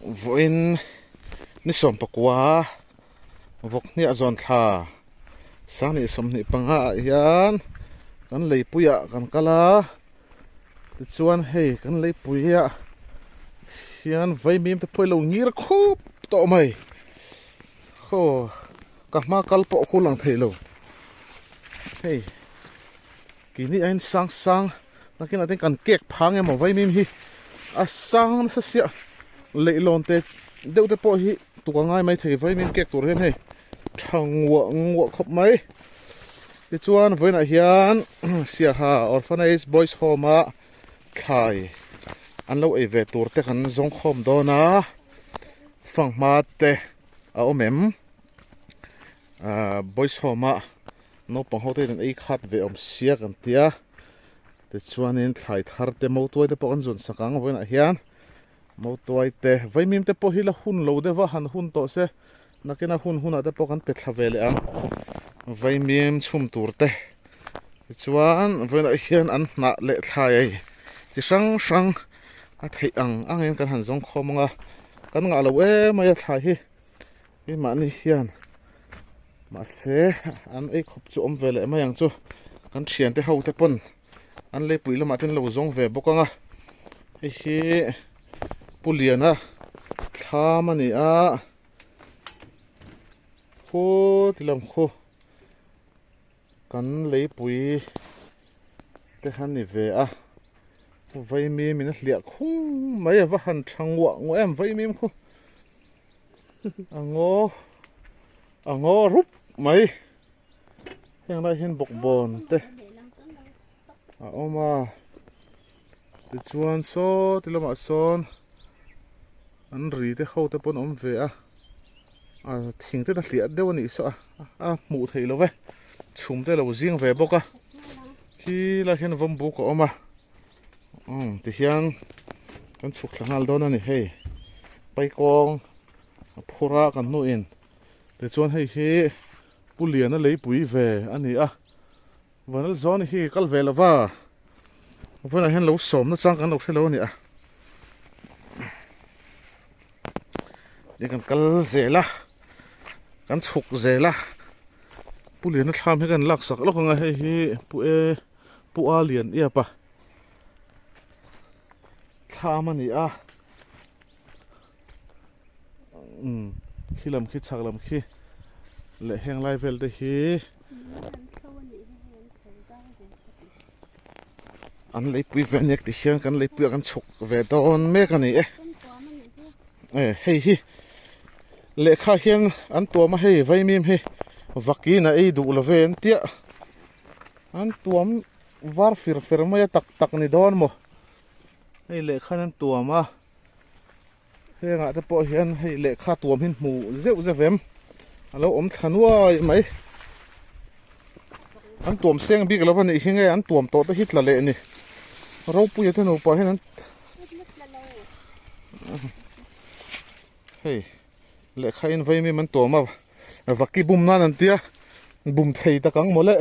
Vawiin ni 14 vawkhniah zawn thla sanghnih 25 ah hian kan leipuiah kan kal a tichuan hei kan leipuiah hian vaimim te pawh hi lo ngir khup tawh mai haw ka hma kal pawh a hul ang thei lo hei keini aiin sang sang nakinah te kan cake phang emaw vaimim hi a sang nasa siah leihlawn te deuh te pawh hi tuk a ngai mai thei vaimim cake tur hian hei tha nguah nguah khawp mai tichuan vawiinah hian siaha orphanage boys home a thlai an lo ei ve tur te kan zawng khawm dawn a fanghma te a awm em ahh boys home a. Naupang ho te hian an ei khat ve awm sia kan tia tichuanin thlai thar te mautuai te pawh kan zawn sak ang vawiinah hian mautuai te vaimim te pawh hi la hun lo deuh va han hun tawh se nakina hun hunah te pawh kan pe thla ve leh ang vaimim chhum tur te tichuan vawiinah hian an hnah leh thlai chi hrang hrang a theih ang angin kan han zawng khawm ang a kan ngah lo em mai a thlai hi. Keimahni hian mahse an ei khawp chu awm ve leh mai ang chu kan thiante ho te pawn an leipui lamah te an lo zawng ve bawk ang a hei hi Pu Liana thlam a ni a khaw ti lam khu kan leipui te kha ni ve a vaimim in a hliah khung mai a va han tha nguah nguah em vaimim khu. A ngaw a ngaw rup mai heng lai hian bawkbawn te a awm a tichuan saw ti lamah sawn an ri te ho te pawh an awm ve a a thing te a hliah deuh a nih saw a a hmuh theih lo ve chhum te a lo zing ve bawk a khi lai hian vawmbuk a awm a. Umm tihian kan chhuk thla nghal dawn a ni hei paikawng a phur a kan hnuhin tichuan hei hi Pu Liana leipui ve a ni a Vanlalzawni hi kal ve lova vawiinah hian lo sawm nachang kan lo hre lo a ni a ni kan kal zel a kan chhuk zel a Pu Liana thlam hi kan laksak lawk ang a hei hi Pu e. Pu A Lian Iap a thlam a ni a umm khi lam khi chhak lam khi leh heng lai vel te hi an leipui ve aniak ti hian kan leipui ah kan chhuk ve dawn mek a ni e e hei hi lehkha hian an tuam a hei vaimim hi vakin a ei duh lo ve an tia. An tuam var fir fer mai a tak tak ni dawn maw hei lehkhan an tuam a hengah te pawh hian hei lehkha tuam hi hmu zeuh zeuh em a lo awm thla nuai mai an tuam seng bik lo a nih hi nge an tuam tawh te hi tla leh ni ropuia te nupa hian an hei lehkha in vaimim an tuam a. Vaki bum nan an tia bum thei tak ang mawle.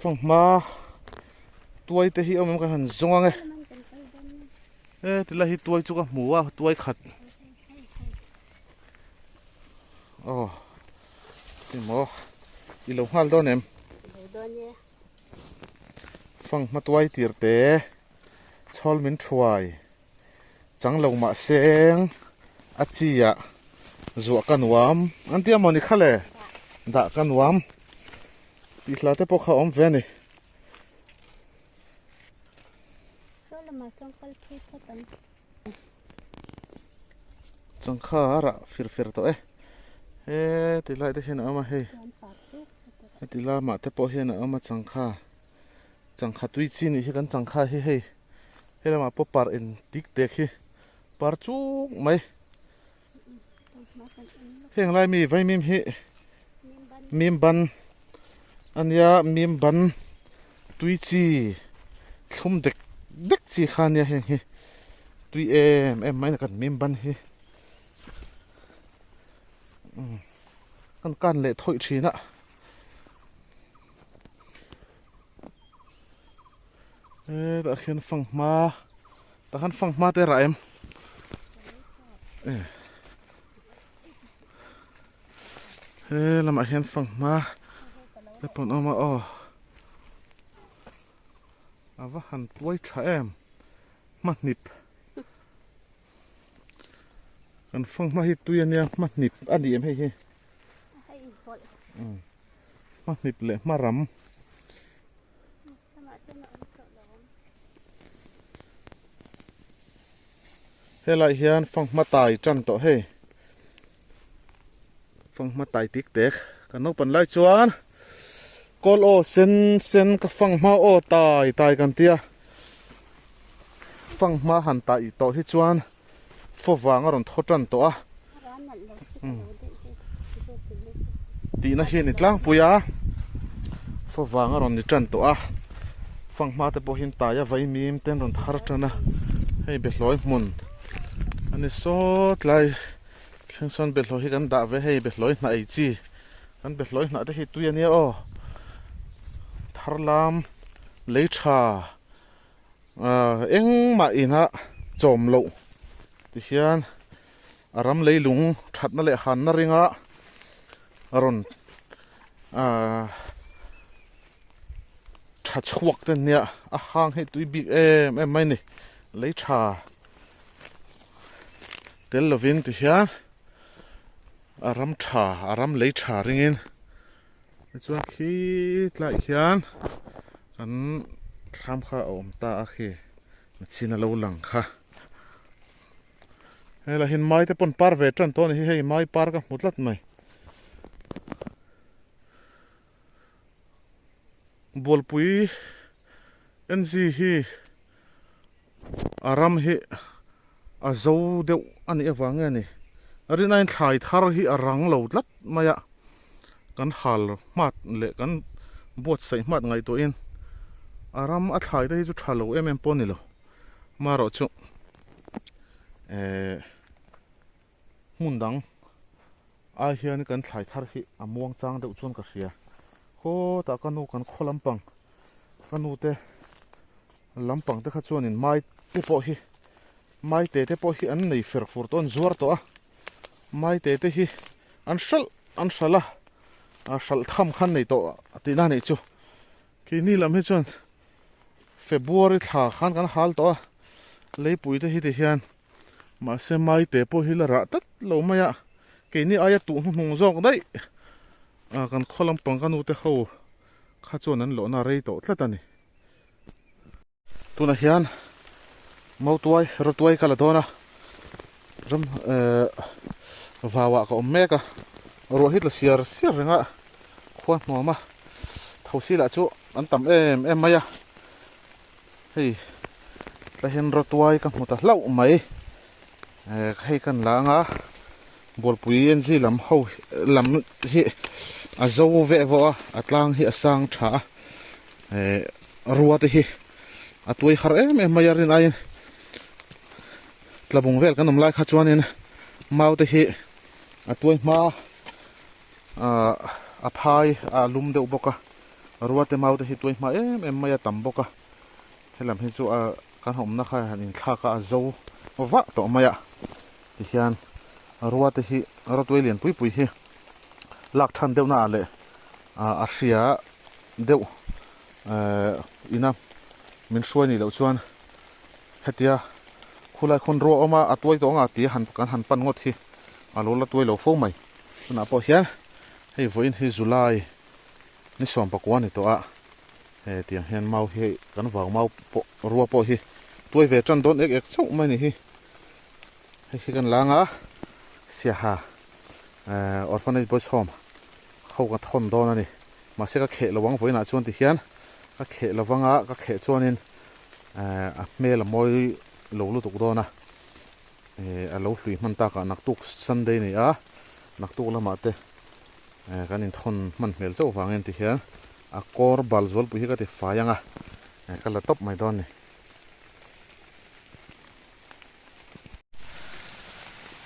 Fanghma tuai te hi awm em kan han zawng ang e. E tilai hi tuai chu ka hmu a tuai khat. Aw emaw i lo nghal dawn em? Fanghma tuai tir te chhawl min thuai. Chang lo mah seng a chi ah zuah ka nuam an tia mawni kha le dah ka nuam tih hla te pawh kha a awm ve a ni. Changkha a rah fir fer tawh e he ti lai te hian a awm a hei heti lamah te pawh hian a awm a changkha changkha tui chi nih hi kan changkha hi hei. He lamah pawh par in tik tek hi par chuk mai heng lai mi vaimim hi mim ban ania mim ban tui chi thlum dek dek chi kha ania heng hi tui em em mai kan mim ban hi kan kan leh thawih thin a. Hetah khian fanghma tah khan fanghma te rah em he lamah hian fanghma te pawh an awm a aw a va han tuai tha em hmahnip kan fanghma hi tui ania hmahnip a ni em hei hi hmahnip leh hmaram. Helai hian fanghma tai tan tawh hei fanghma tai tik tek kan naupan lai chuan kawl aw sen sen ka fanghma aw tai tai kan tia fanghma han tai tawh hi chuan faw vang a rawn thaw tan tawh a tihna hi a ni tlangpui a faw vang a rawn ni tan tawh a fanghma te pawh hian tai a vaimim te an rawn thar tan a hei behlawi hmun a ni sawt lai thleng sawn behlawi hi kan dah ve hei behlawi hnah ei chi kan behlawi hnah te hi tui a nia aw thar lam lei tha. Ahh engmah ina chawm loh ti hian a ram leilung thatna leh hanna ringa a rawn ahh tha chhuak te nia a hang hi tui bik em em mai a ni lei tha tel lovin ti hian a ram tha a ram lei tha ringin Tichuan khi tlaiah khian kan thlam kha a awm ta a khi chin a lo lang kha. Helai hian mai te pawn par ve tan tawh a ni hi hei mai par ka hmu tlat mai. Bualpui NG hi a ram hi a zo deuh a nih avang nge ni rinaiin thlai thar hi a rang lo tlat mai a kan hal hmat leh kan buatsaih hmat ngaihtuahin a ram a thlai te hi chu tha lo em em pawh a ni lo marawh chu ehh hmun dang ai hian kan thlai thar hi a muang chang deuh chuan ka hria khawtah ka nu kan khaw lampang ka nu te. Lampang te kha chuanin mai te pawh hi mai te te pawh hi an nei fer fur tawh an zuar tawh a mai te te hi an hralh an hralh a a hralh tham khan nei tawh tihna a nih chu keini lam hi chuan February thla khan kan hal tawh a leipui te hi ti hian mahse mai te pawh hi la rah tlat lo mai a keini aia tuh hnuhnung zawk daih a kan khaw lampang ka nu te ho kha chuan an lawhna rei tawh tlat a ni. Tunah hian mautuai rawtuai ka la dawn a ram ehh vauah ka awm mek a ruah hi tla siar siar reng a khua hnuam a thosi lah chu an tam em em mai a hei tla hian rawtuai ka hmu ta hlauh mai ehh hei kan la anga bualpui en zui lam ho lam hi a zo veh vawh a a tlang hi a sang tha a. Eh rua te hi a tuai har em em mai a rin aiin tlabung vel kan awm lai kha chuanin mau te hi a tuai hma ah a phai a lum deuh bawk a rua te mau te hi tuai hma em em mai a tam bawk a helam hi chu a kan awmna kha han inthlak a a zo vah tawh mai a tihian rua te hi rawtuai lian pui pui hi lak than deuh na ah leh a hria deuh ehh ina min hruai nih loh chuan hetia khulai khawn ruah awm a a tuai tawh anga tia han kan han pan ngawt hi a lo la tuai lo fo mai tunah pawh hian hei vawiin hi July ni sawmpakua a ni tawh a he tiang hian mau hi hei kan vau mau pawh rua pawh hi tuai ve tan dawn ek ek chauh mai a ni hi hei hi kan lang a siaha ehh orphanage boys home ho ka thawn dawn a ni. Mahse ka kheh lo ang vawiinah chuan ti hian ka kheh lo vang a, ka kheh chuanin eh a hmel a mawi lo lutuk dawn a, eh a lo hlui hman takah naktuk Sunday ni a, naktuk lamah te eh kan inthawn hman hmel chauh vangin ti hian a kawr bal zualpui hi ka ti fai ang a, eh ka la tawp mai dawn a ni.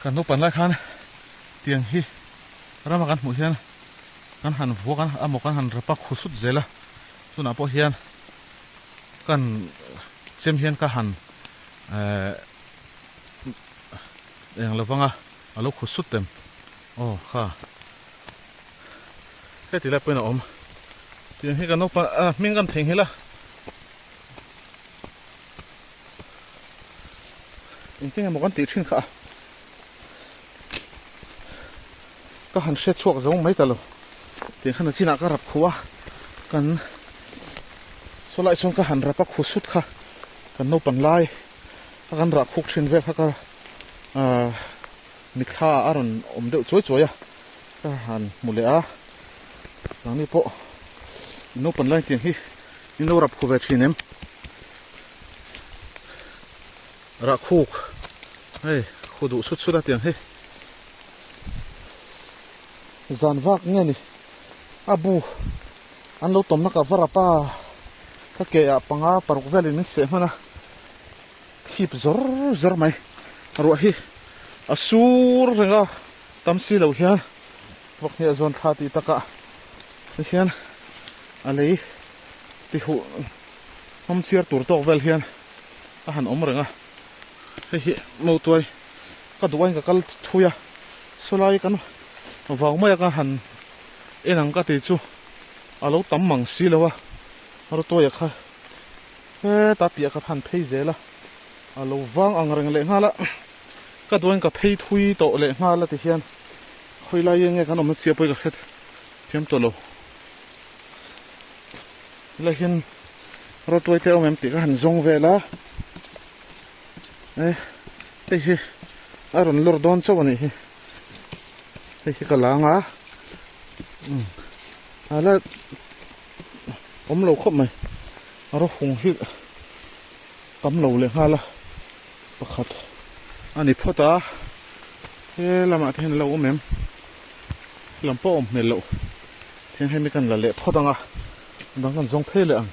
Kan naupan lai khan tiang hi rama kan hmuh hian kan han vuak a amaw kan han rap a khu sut zel a tunah pawh hian kan. Chem hian ka han eh eng lovanga a lo khu sut em aw kha heti lai pawhin a awm tiang hi kan naupang ah hming kan theihnghilh a engtin emaw kan tih thin kha a ka han hre chhuak zo mai ta lo tiang khan a chinah ka rap khuh a kan saw lai sawn ka han rap a khu sut kha kan naupang lai a kan rah khuk thin vel kha ka ahh mithla a rawn awm deuh chuai chuai a ka han hmu leh a nangni pawh naupang lai tiang hi in lo rap khu ve thin em rah khuk hei khu duh sut sut a tiang hi. Zan vak nge ni a bu an lo tawmna ka va rap a ka ke ah panga paruk velin min seh hman a thip zawr zawr mai ruah hi a sur reng a tam si lo hian vawk hniah zawn thla tih takah hian a lei ti huh hnawm chiar tur tawk vel hian a han awm reng a hei hi mautuai ka duh ain ka kal thui a sawlai kan vau mai a ka han en ang ka ti chu a lo tam mang si lo a rawtuaia kha heta piah ka han phei zel a a lo vang ang reng leh nghal a ka duh ain ka phei thui tawh leh nghal a ti hian khawi lai enge kan awmna chiah pawh hi ka hre thiam tawh lo helai hian rawtuai te a awm em tih ka han zawng vel a eh hei hi a rawn lawr dawn chauh a nih hi hei hi ka lang a umm a la awm lo khawp mai a rawng hung hi tam lo leh nghal a pakhat a ni phawt a he lamah te hian a lo awm em lam pawh a awm hmel loh thian hemi kan la leh phawt ang a dang kan zawng phei leh ang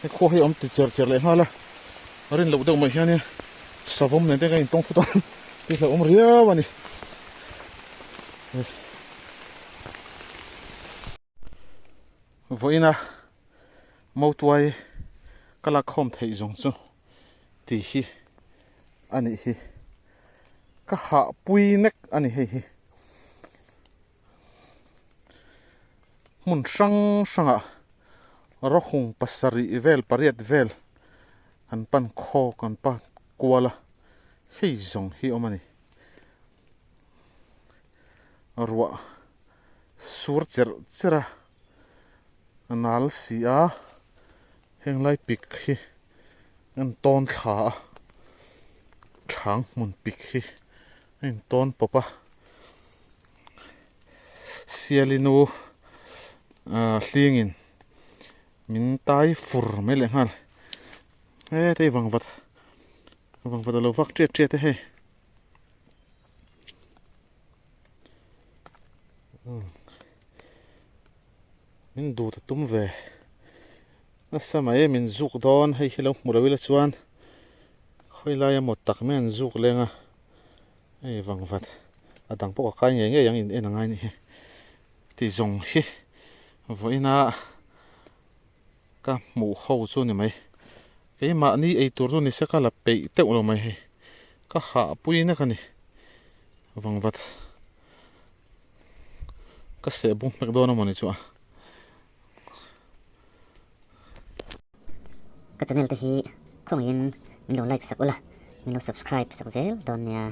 he khua hi a awm ti cher cher leh nghal a a rin loh deuh mai hianin savawm nen te ka intawng thut a tih hlauhawm riau a ni vawiina mautuai ka lak khawm theih zawng chu tih hi a nih hi ka hah pui nek a ni hei hi hmun hrang hrangah rawhung pasarih vel pariat vel an pan khawk an pan kual a hei zawng hi awm a ni ruah sur cherh cherh a a nal si a heng lai pik hi an tawn thla a thang hmun pik hi a intawn pawp a Sialinu hlingin min tai fur mai leh nghal heta i vangvat vangvat a lo vak tiat tiat a hei min dut a tum ve nasa mai min zuk dawn hei hi lo hmu lo ila chuan khawi laia maw tak mai an zuk leng a. Hei vangvat a dang pawh ka kai ngei ngei ang in en angai nih hi ti zawng hi vawiina ka hmuh ho chu ni mai keimahni ei tur chu ni se ka la peih teuh lo mai hei ka hah pui na ka ni vangvat ka seh bung hmek dawn a mawni chu a. Ka channel te hi khawngaihin min lo like sak ula, min lo subscribe sak zel dawn nia.